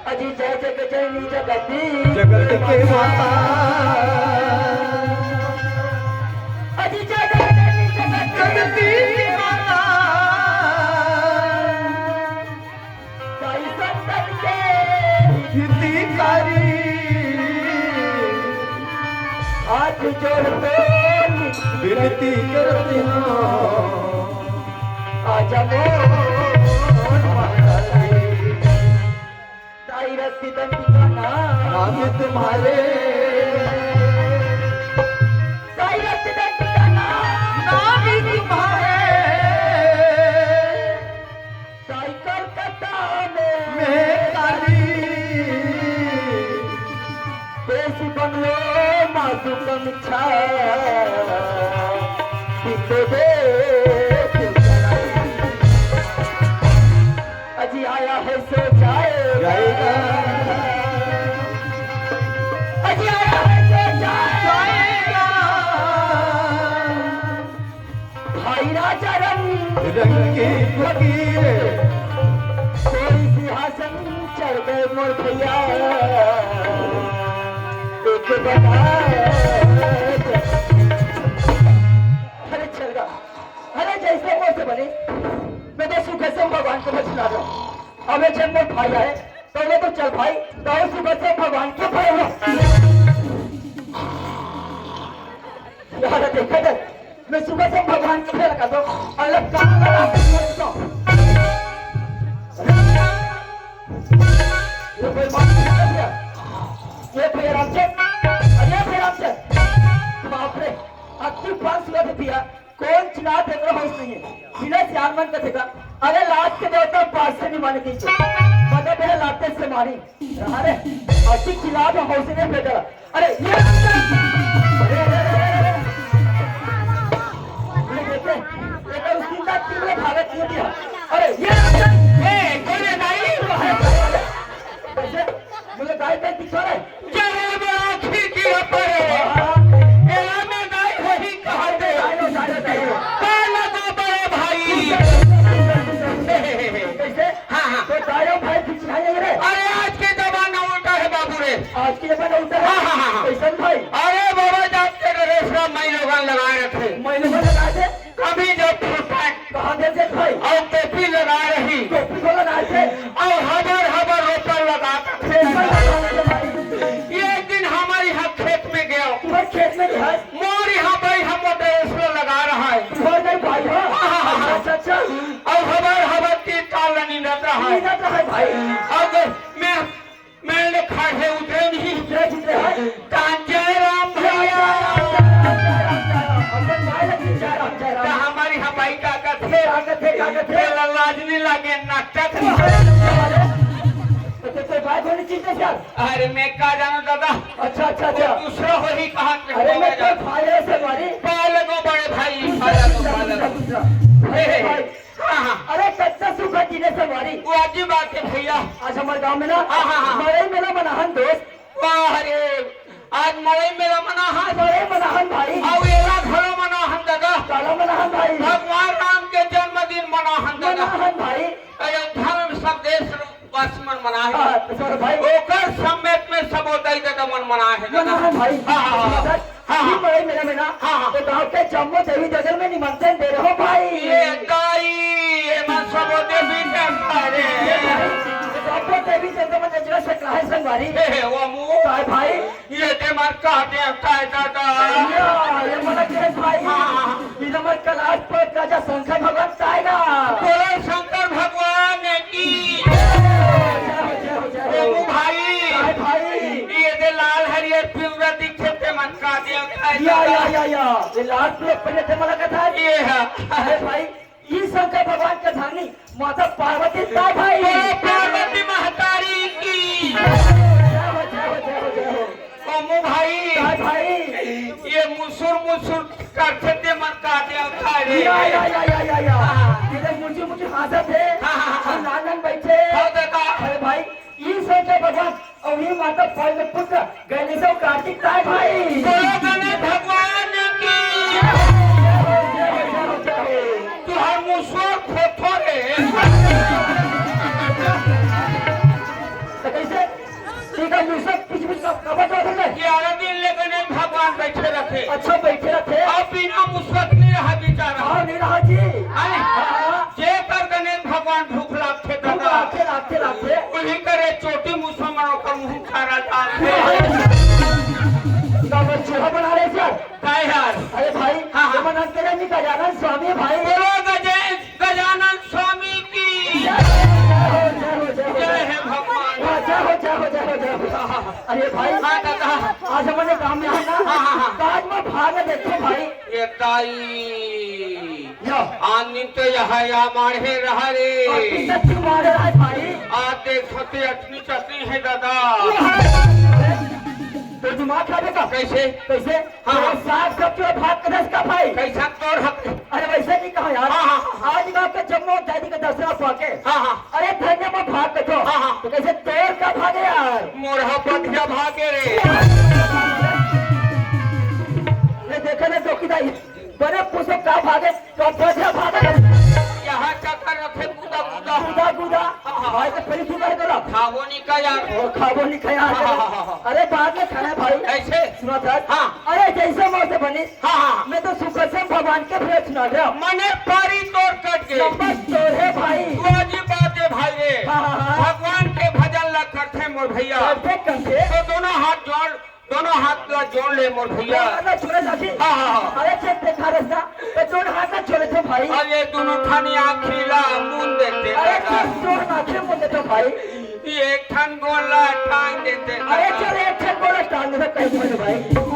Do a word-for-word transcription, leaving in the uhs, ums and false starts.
अजी जय जग जननी जगती जगत के माता। अजी जय जग जननी जगती जगती माता। साई संतन के हितकारी। हाथ जोड़ के विनती करती हूँ, आजा मोर महतारी। साई रक्तदान ठिकाना नाम तुम्हारे। साई रक्तदान ठिकाना नाम तुम्हारे। साई कलकत्ता में में काली। देश बंगलो माधु कम छा। बिंदु देश अजी आया है सो जाएगा। जाएगा। अजी आया है सो जाएगा। भाई राजा रंग रंग के फकीर। कोई सिंहासन चढ़ गए मोर भैया। एक बता। अरे चल रहा। अरे जैसे मोर से बने, मैं तो सुखद से भगवान को बचना रहा हूँ। अब ये जब मोर भाई आए, तो मैं तो चल भाई, तो सुखद से भगवान के भय हो। यार देखा था, मैं सुखद से भगवान के भय लगा दो, अलग काम लगा दो। ये कोई बात नहीं है। ये भैया रामचंद, अरे ये भैया रामचंद, बाप रे, अब की पाँच सौ रुपया कौन चिल्ला दे रहा होश नहीं है। बिना सियान मन का देखा। अरे लात के देवता पास से नहीं माने कीजिए। मतलब मेरे लाते से मारी। अरे अच्छी चिल्ला दो होश नहीं बेटा। अरे ये अरे, अरे, अरे, अरे। ये देखते, ये तो उसकी का तीन भागत नहीं दिया। अरे ये ए, कोई नहीं। कैसे? मुझे गाय पे दिखा रहे। चले बड़ा खिड़की पर। एला में गाय वही कहा दे। गाय लो, गाय लो, गाय लो। काला दो बड़े भाई। कैसे? हाँ, हाँ। तो गाय और भाई पीछे आए रे। अरे आज के जमाना उल्टा है बाबू रे। आज के जमाना उल्टा है? हाँ, हाँ, हाँ, हाँ। कैसन भाई? अरे बाबा जात के ड्रेस का मैं लोगन लगा रखे। मैं लोगन लगा दे। कभी जो फुल पैंट। कहाँ दे दे भाई? और टोपी लगा रही। टोपी को लगा दे। और हबर हबर रोपा लगा के। रोपा लगा दे भाई। ये एक दिन हमारे यहाँ खेत में गया। तुम्हारे खेत में गया है? मोर यहाँ भाई हम मोटर इसमें लगा रहा है। तुम्हारे नहीं भाई हो? हाँ, हाँ, हाँ, हाँ। अच्छा, अच्छा, अच्छा। और हबर हबर की काल नींदत रहा है। नींदत रहा है भाई। और मैं मैं ले खड़े उतरे नहीं। उतरे, उतरे हैं। कहाँ जय राम भैया। जय राम, जय राम, जय राम, जय राम। अपन भाई लगे, जय राम, जय राम। तो हमारी हवाई का कथे। का कथे, का कथे? मेला लाज नहीं लगे, नाटक। अरे, तो, तो, तो भाई को नहीं चीज यार। अरे, मैं का जानू दादा। अच्छा, अच्छा, वो अच्छा। दूसरा हो ही कहा कि अरे, हो मैं गया। तो भाई है से हमारी। पालगो बड़े भाई, पालगो, पालगो। दूसरा, दूसरा। हे, हे, हे। भाई। हाँ, हाँ। अरे कच्चा सूखा जीने से मारी। वो आज ही बात है भैया। आज हमारे गांव में ना हाँ, हाँ, हाँ। मड़ई मेला मनाहन दोस्त। वाह रे, आज मड़ई मेला मनाहन। मड़ई मनाहन भाई। अउ एला घलो मनाहन दादा। काला मनाहन भाई। भगवान राम के जन्मदिन मनाहन दादा। मनाहन भाई। अयोध्या में सब देश वासी मन मनाए। हाँ, तो सर भाई। ओकर समेत में सबो दाई ददा मन मनाए हे। मनाए हे भाई। हाँ, हाँ, हाँ। सर, हाँ, ये हाँ। मड़ई मेला में ना, हाँ, हाँ। तो गांव के जम्मो देवी देवता में निमंत्रण दे रहे हो भाई। ये दाई, ये मन सबो देवी देवता रे। ये भाई, सबो देवी देवता में नजर से काहे संगवारी? हे, हे, वो मुंह। काय भाई? ये दे मन का देवता हे दादा। या, ये मन के भाई। हाँ, हाँ, हाँ। इधर मन कैलाश पर राजा शंकर भगवान का आएगा। बोलो शंकर भगवान की। जय हो, जय हो, जय हो। ओमू भाई। काय भाई? ये दे लाल हरियर पिवरा दिखे ते मन का देवता हे या, दादा। या, या, या। ये लाल पिवरा पहले ते मन का था। ये है। अरे भाई, ई शंकर भगवान के धानी माता पार्वती का भाई। बोलो पार्वती महतारी की। जय हो, जय हो, जय हो, जय हो। ओमू भाई। काय भाई? ये मुसुर मुसुर करथे ते मन का देवता रे। या, या, या, या, या, या। हाँ। ये मुझे, मुझे हाजत है। हाँ, हाँ, हाँ। हम नानन बैठे। हाँ, दादा। अरे भाई, ई शंकर भगवान अउ ई माता पार्वती पुत्र गणेश अउ कार्तिक ताय भाई। बोलो गणेश भगवान की। जय हो, जय हो, जय हो, जय हो। तुहार मुसुर खोथो रे। तो कैसे? तो मुसक कुछ भी सब कबर दो तुमने। ग्यारह दिन ले गणेश भगवान बैठे रखे। अच्छा, बैठे रखे। अब बिना मुसक नहीं रहा बेचारा। हाँ, नहीं रहा जी। अरे, हाँ, हाँ। जे कर गणेश भगवान भूख लागथे भूख दादा। लागथे, लागथे, लागथे। उही करे चोटी मुसलमानों का मुंह खारा डालथे। तो मैं चूहा बना रहे सर। काय यार? अरे भाई, हाँ, हाँ। ये मन अंतरे नहीं गजानन स्वामी भाई। बोलो गजेश गजानन स्वामी की। जय हो, जय हो, जय हो, जय हो। जय हे भगवान। हाँ, जय हो, जय हो, जय हो, जय हो। हाँ, हाँ, हाँ। अरे भाई, हाँ, दादा। आज हमने काम में है ना? हाँ, हाँ, हाँ। तो आज मैं भाग देखो भाई। ये ताई। या। आनी तो यहाँ या मारे रहा रे। और किसने क्यों मारे रहा है भाई? आज देखो ते अटनी चटनी है दादा। ये है। तो दिमाग खराब है का? कैसे? कैसे? हाँ, हाँ। तो साफ सब जो भाग के दस का भाई। कैसा तोर हक? अरे वैसे नहीं कहा यार। हाँ, हाँ, हाँ। आज गाँव के जम्मो दादी के दसरा पाके। हाँ, हाँ। अरे धन्य में भाग के तो। हाँ, हाँ। तो कैसे तोर का भागे यार? मोर हा बढ़िया भागे रे। ये देखो ना चौकीदार, बड़े पूछो का भागे, तो बढ़िया भागे। यहाँ चक्कर रखे गुदा गुदा। गुदा गुदा। हाँ, हाँ। भाई तो पहले क्यों कर दो? खाबो नहीं का यार। ओ, खाबो नहीं का यार। हाँ, हाँ, हाँ, हाँ। अरे बाद में खाना भाई। कैसे? सुना था। हाँ। अरे जैसे मौत बनी। हाँ, हाँ। मैं तो सुखद से भगवान के भजन सुना रहा हूँ। मने पारी तोर कट के। नंबर तोर है भाई। तू अजीब बात है भाई रे। हाँ, हाँ, हाँ। भगवान के भजन ला करथे मोर भैया। करथे, करथे। तो दोनों हाथ जोड़, दोनों हाथ ला जोड़ ले मोर भैया। अरे छोरे साथी। हाँ, हाँ, हाँ। अरे चेक देखा रस्ता। तो दोनों हाथ ना छोड़े थे भाई। अरे दोनों ठानी आँखी ला मुन देते अरे दादा। चल, दोनों आँखें मुन देते भाई। ये एक ठन गोला टांग देते अरे दादा। चल, एक ठन गोला टांग देते कहीं भाई।